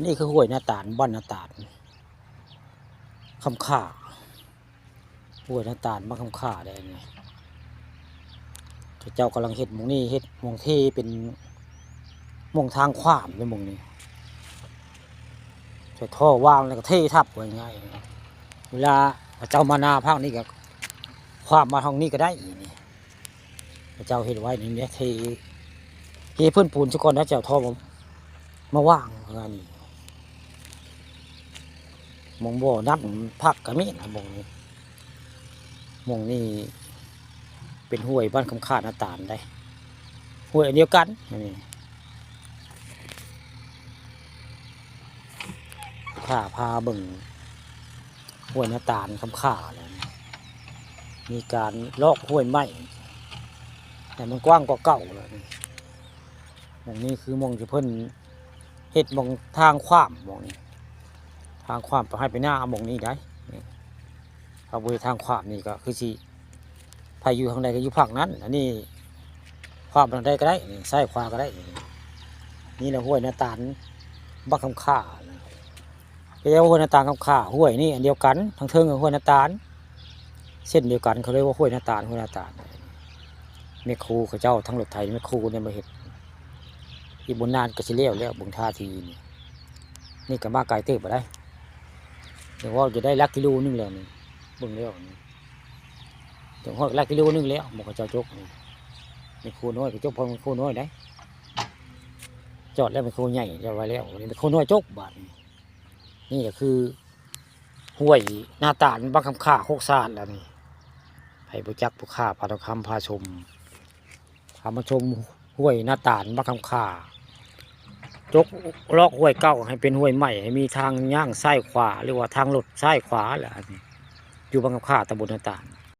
ນີ້ຄືຫ້ວຍນາຕານ ບ້ານນາຕານ ຄຳຄ່າ ຫ້ວຍນາຕານ ບ້ານຄຳຄ່າແດ່ນີ້. ເຂົາເຈົ້າກຳລັງເຮັດໝ່ອງນີ້ ເຮັດໝ່ອງເທເປັນໝ່ອງທາງຂ້າມເດ້ໝ່ອງນີ້ ໃສ່ທໍ່ວາງແລ້ວກໍເທທັບ ວ່າງ່າຍໆ ເວລາເຂົາເຈົ້າມານາພາກນີ້ກໍຂ້າມມາທາງນີ້ກໍໄດ້ນີ້. ເຂົາເຈົ້າເຮັດໄວ້ນີ້ແຫຼະ ເທ ເທພື້ນປູນຊະກ່ອນ ແລ້ວຈະເອົາທໍ່ມາ ມາວາງ ອັນນີ້ ໝ່ອງບໍ່ນ້ຳພັກກໍມີນະ ໝ່ອງນີ້ ໝ່ອງນີ້ເປັນຫ້ວຍບ້ານຄຳຄ່ານາຕານໄດ໋ ຫ້ວຍອັນດຽວກັນ ອັນນີ້ ພາ ພາເບິ່ງ ຫ້ວຍນາຕານຄຳຄ່າແລ້ວ ມີການລອກຫ້ວຍໃໝ່ໃຫ້ມັນກວ້າງກວ່າເກົ່າແລ້ວ. ໝ່ອງນີ້ຄືໝ່ອງທີ່ເພິ່ນເຮັດໝ່ອງທາງຂ້າມ ໝ່ອງນີ້ ທາງຂ້າມໄປໄຮ່ໄປນາ ໝ່ອງນີ້ໄດ໋. ຖ້າບໍ່ເຮັດທາງຂ້າມນີ້ກໍຄືຊິ ໃຜຢູ່ທາງໃດກໍຢູ່ພາກນັ້ນ ອັນນີ້ຂ້າມທາງໃດກໍໄດ້ ນີ້ຊ້າຍຂວາກໍໄດ້. ນີ້ແຫຼະຫ້ວຍນາຕານ ບ້ານຄຳຄ່າ ເຂົາເອີ້ນວ່າຫ້ວຍນາຕານຄຳຄ່າ ຫ້ວຍນີ້ອັນດຽວກັນ ທາງເທິງກໍຫ້ວຍນາຕານ ເສັ້ນດຽວກັນ ເຂົາເອີ້ນວ່າຫ້ວຍນາຕານ ຫ້ວຍນາຕານ. ແມ່ໂຄເຂົາເຈົ້າ ທັງລົດໄຖແມ່ໂຄນີ້ມາເຮັດ ອີກບໍ່ນານກໍຊິແລ້ວແລ້ວ ເບິ່ງທ່າທີນີ້. ນີ້ກໍມາໄກເຕີບແລ້ວໄດ໋ ເຖິງວ່າຈະໄດ້ຫຼັກກິໂລໜຶ່ງແລ້ວນີ້ ເບິ່ງແລ້ວນີ້ ເຖິງຮອດຫຼັກກິໂລໜຶ່ງແລ້ວ ໝ່ອງເຂົາເຈົ້າຈົກນີ້. ແມ່ໂຄນ້ອຍກໍຈົກ ເພາະແມ່ໂຄນ້ອຍໄດ໋ ຈອດແລ້ວແມ່ໂຄໃຫຍ່ ຈອດໄວ້ແລ້ວ ນີ້ແມ່ໂຄນ້ອຍຈົກບາດນີ້. ນີ້ກໍຄືຫ້ວຍນາຕານ ບ້ານຄຳຄ່າ ໂຄກສະອາດແລ້ວນີ້. ໃຜບໍ່ຈັກ ຜູ້ຂ້າພາທອງຄຳພາຊົມ ພາມາຊົມຫ້ວຍນາຕານ ບ້ານຄຳຄ່າ ຈົກລອກຫ້ວຍເກົ່າໃຫ້ເປັນຫ້ວຍໃໝ່ ໃຫ້ມີທາງຍ່າງຊ້າຍຂວາ ຫຼືວ່າທາງລົດຊ້າຍຂວາແຫຼະ. ອັນນີ້ຢູ່ບ້ານຄຳຄ່າ ຕຳບົນນາຕານ